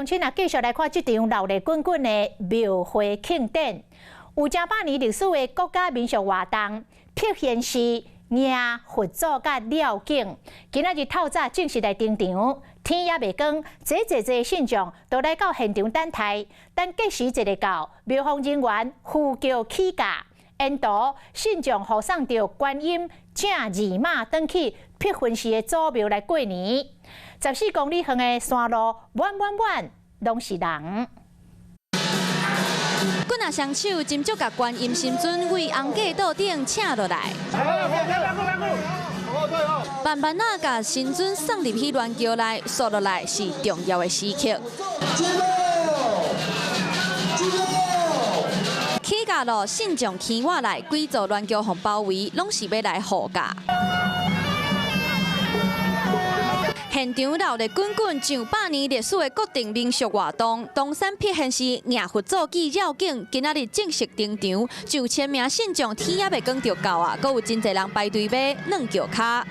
親啊，繼續來看這場熱鬧滾滾的廟會慶典。有成百年歷史的國家民俗活動，筆仙寺迎佛祖佮廖景，今仔日透早正式來登場。天猶未光，濟濟濟信眾都來到現場等待。等計時一下到，廟方人員呼轎起駕，沿途信眾護送著觀音正二媽轉去碧雲寺的祖廟來過年。14公里遠的山路，滿滿滿，攏是人。棍仔雙手斟酌共觀音神尊為紅架桌頂請落來，慢慢仔共神尊送入去鸞轎內，紲落來是重要的時刻。起駕路，信眾牽我來，規座鸞轎予包圍，攏是欲來護駕。現場熱鬧滾滾，上百年歷史的國定民俗活動，東山筆仙寺迎佛祖祭繞境，今仔日正式登場，上千名信眾天猶未光就到啊，閣有真濟人排隊欲軟轎跤。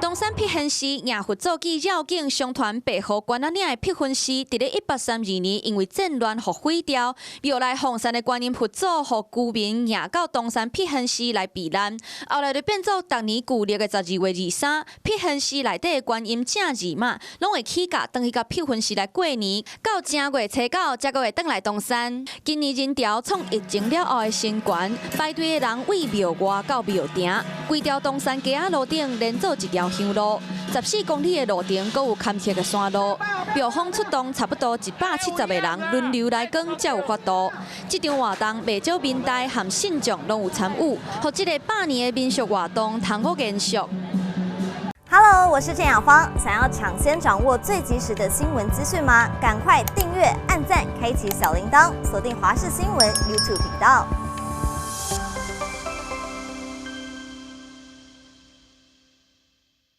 東山筆仙寺迎佛祖祭繞境，相傳白河關仔嶺的碧雲寺，佇咧1832年因為戰亂予毀掉，廟內奉神的觀音佛祖，予居民迎到東山筆仙寺來避難，後來就變做逐年舊曆的12月23，筆仙寺內底的觀音正二媽，攏會起駕轉去共碧雲寺來過年，到正月初九才閣會轉來東山。今年人潮創疫情了後的新高，排隊的人對廟外到廟埕，規條東山街仔路頂連做一條香路，14公里的路程，閣有坎坷的山路。廟方出動差不多170個人輪流來扛，才有法度。這場活動袂少民代和信眾攏有參與，予這个百年的民俗活動通閣延續。 Hello，我是鄭雅芳。想要搶先掌握最及時的新聞資訊嗎？趕快訂閱、按讚、開啟小鈴鐺，鎖定華視新聞 YouTube 頻道。